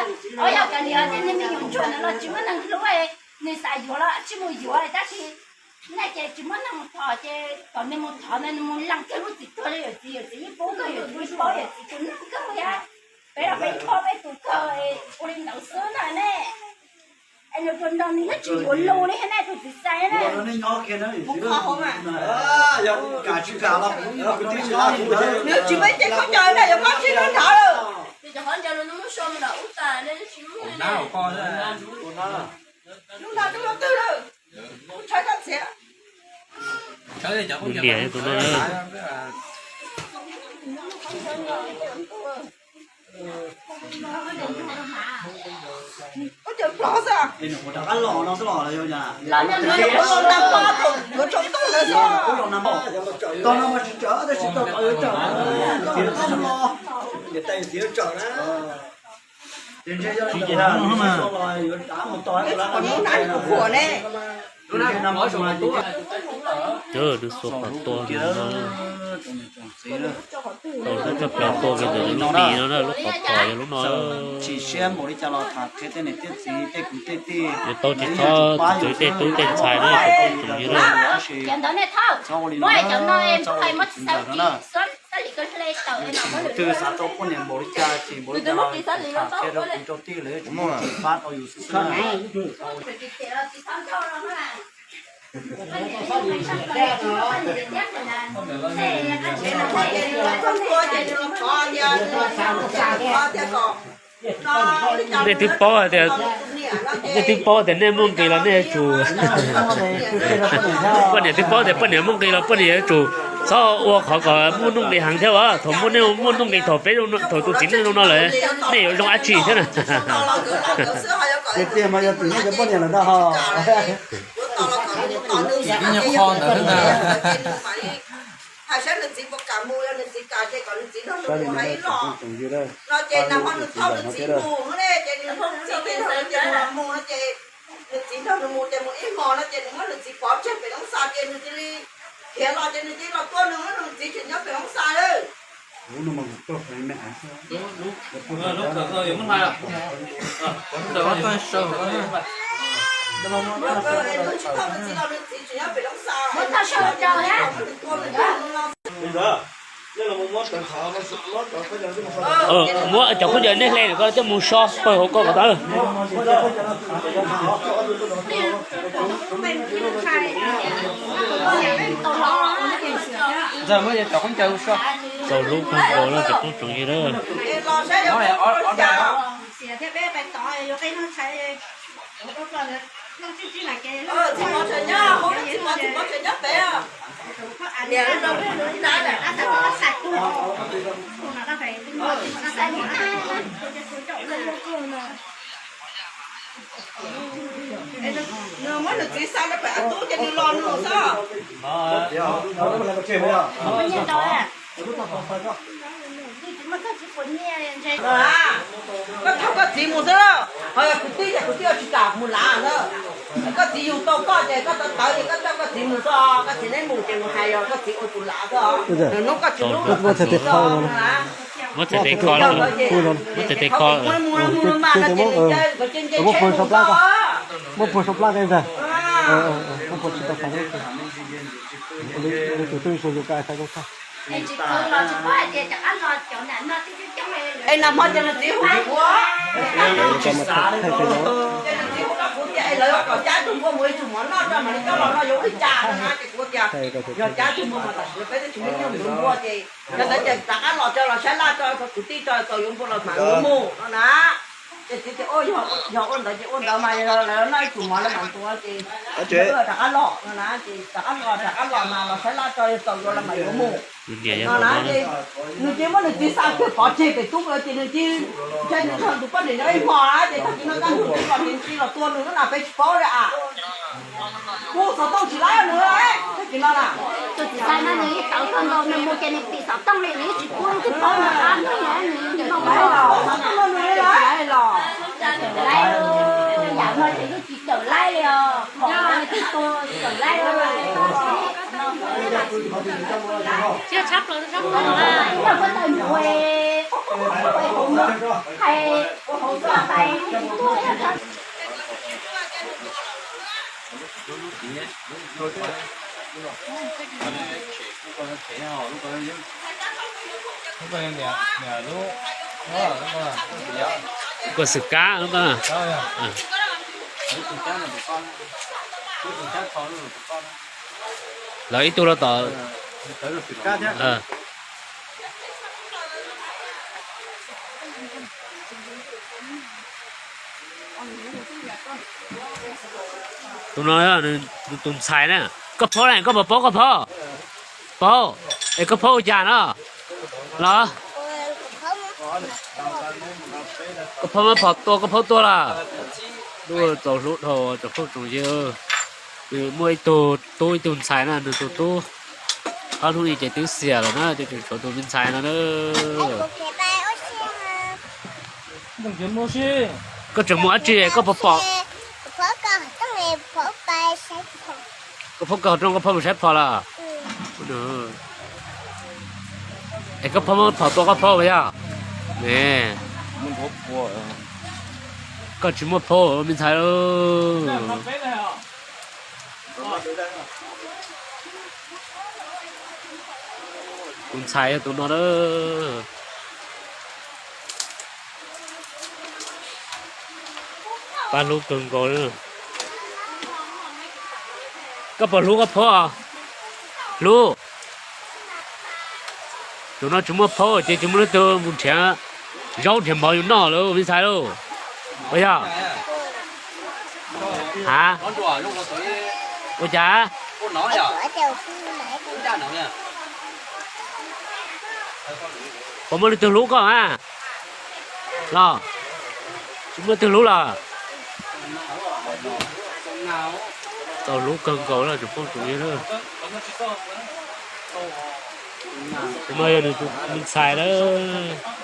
Ua yog kav liam ces niag me nyuam ntsuag ntawd los tsis muaj neeg hlub, nws xav yuav los tsis mus yuav, tab sis nej ces tsis muaj neeg thov ces kom nws mus thov ntawd, nws mus lees kiag lub txiv tuag li yawm txiv, yawm txiv yeej paub kawg, yawm txiv yeej paub, yawm txiv tus neeg kawg thiab. Peb los peb yeej paub peb tus kawg, ua li ntawd xwb na ne. Es nws tus nraug nws yeej tsis yuav lus li thiab ne, tus txiv xaiv na. Nws tsis peb ces khaub ncaws na, yuav koj tsis nrog nrad lawm. Lub no lub twg lawm? Mus tshawb koj txiav. Tus no na. Ub, cov plov xwb. Yuav tsoo tuj ntawd xwb. Tog no mas tsis tsawm tab sis tau yuav tsawm. Niam tais txiv yuav tsawm na. Ces ntshe yog li ntawd, yuav dav mus tos ib lub na kuv khuam ne. Nws xuas qhov tua no, tau lub tshaj plaws tua kiag ntawm nws lub mis no na, lub qhov phom yog lub no. Tsis siab npaum li cas los tham qhia tej niam tej txiv tej kwv tej tij, yuav tau tsis txhob txwv tej tub tej ntxhais na, tsoom phooj ywg na. Txhob ua li no, txhob ua li tus txiv ntxawm no na. Tus twg xav tau poj niam npaum li cas tsis npaum li cas los tham qhia rau kwv rau tij lawv tsis pab tau yus xwb xwb na. Nej twb paub hais tias, nej twb paub tias nej muaj nqis los nej yuav tsum, poj niam twb paub tias poj niam muaj nqis los poj niam yuav tsum txhob ua qhov kom muaj nuj nqis heev thiab as. Thaum muaj, nej muaj nuj nqis thaum peb, thaum tus txiv neej zoo no lawm, nej yuav zoo dab tsi thiab na? Tiag tiag mas yog tsim nyog cov poj niam lawm ntag ho. Hais saib nws txiv puas kam mus, yog nws txiv kam ces kom nws txiv nrog nws mus hais ib los. No ces nag hmo nws thauj nws txiv mus ne, ces nws thauj nws txiv ces nws mus no ces nws txiv nrog nws mus ces mus ib hmos no ces nws muab nws txiv pov tseg pem loob xas ces nws cia li khiav los ces nws cia li los tua nws, nws txiv tseem nyob pem loob xas lawm. Nws tsis thauj nws txiv los nws txiv tseem nyob pem loob xas. Muab cov khaub ncaws nej hle lawm ko coj mus so pawg hauv ko kom tau. Txaus lub kawg nkaus no cov phooj tsoom ywg na. Nws muab nws txiv xa rau pem av tub ces nws los nws xwb. Koj thauj koj txiv mus xwb, ho yog kuv tij ces kuv tij ua tsis kam mus lav xwb. Koj txiv yug tau koj ces koj tawv tawv ces koj coj koj txiv mus xwb, koj txiv neb mus ces mus hais yog koj txiv ua tus lav xwb. Nws hnub koj tsis hlub koj txiv tau na. Muab txhais tes kho, muab txhais tes kho. Muab puag so plab, muab puag so plab ntag. Muab puag tsis tau. Es nag hmo ces nws txiv hu kuv, tsis xav li, ces nws txiv hu rau kuv tias es lawv yuav kom cab ib tug npua mus ib tug mov noj rau mam li coj los no yuav ua li cas no na, ces kuv tias yog cab ib tug npua mas tam sim no peb twb tsis muaj nyiaj mus npua ces yog ntawd ces rov qab los tso los saib laj tso, kuv tij tso txaus yuav npua los mam yuav mus no na. Ces txiv tias yog ua ntawd ces ua ntawd mas lawv noj ib tug mov lawv mam ntua ces rov qab los no na, ces rov qab los rov qab los mas los saib laj tso yog txaus yuav los mam yuav mus no na. Ces nws cia muab nws txiv xa kiag pov tseg pem tub ces nws cia, ntshe nws nrog tus poj niam nyob ib hmos ces tag kis no kaj ntug nws los ces nws cia los tua nws no na, peb tsis paub li as. Kuv xov tooj tsis laib nws, tag kis no na. Tus txiv xaiv no nws yeej tawv kawg nkaus, nws mus ces nws tim xov tooj li, nws yeej tsis pub lub tsis paub nws qab nws nyob nws nyob nws los. Yam no ces yeej tsis tawm laib li os, tawm laib. Kua xwm kab. Lawv ib tug los tom. Tus no nws tus ntxhais na. Koj phob na, koj puas paub koj phob? Paub. Es koj phob ua cas no los? Koj phob muab phom tua, koj phob tua los? Txaus hlub dhau tsoom phooj tsoom ywg. Nws muaj ib tug tub ib tug ntxhais na, nws tus tub ob hnub ib ces twb xiam lawm na, ces tseem tshuav tus me ntxhais no na. Koj tseem mus dab tsi, koj puas pom? Koj phob kaw rooj, koj phob mus saib phom lawm? Es koj phob muab phom tua koj phob puas yog? Ne, koj tsis muaj phob me ntxhais. Tus ntxhais yog tus no na. Pab hlub kawg nkaus li. Koj puas hlub koj phob? Hlub. Tus no tsis muaj phob ces tsis muaj leej twg mus nrhiav zaub nrhiav mov yus noj lawm me ntxhais lauj. Puas yog? Ha? Ua cas? Puas muaj leej twg hlub koj a? Los tsis muaj leej twg hlub los? Txaus hlub kawg nkaus na tsoom phooj tsoom ywg. Tus no yog nws tus me ntxhais lawm.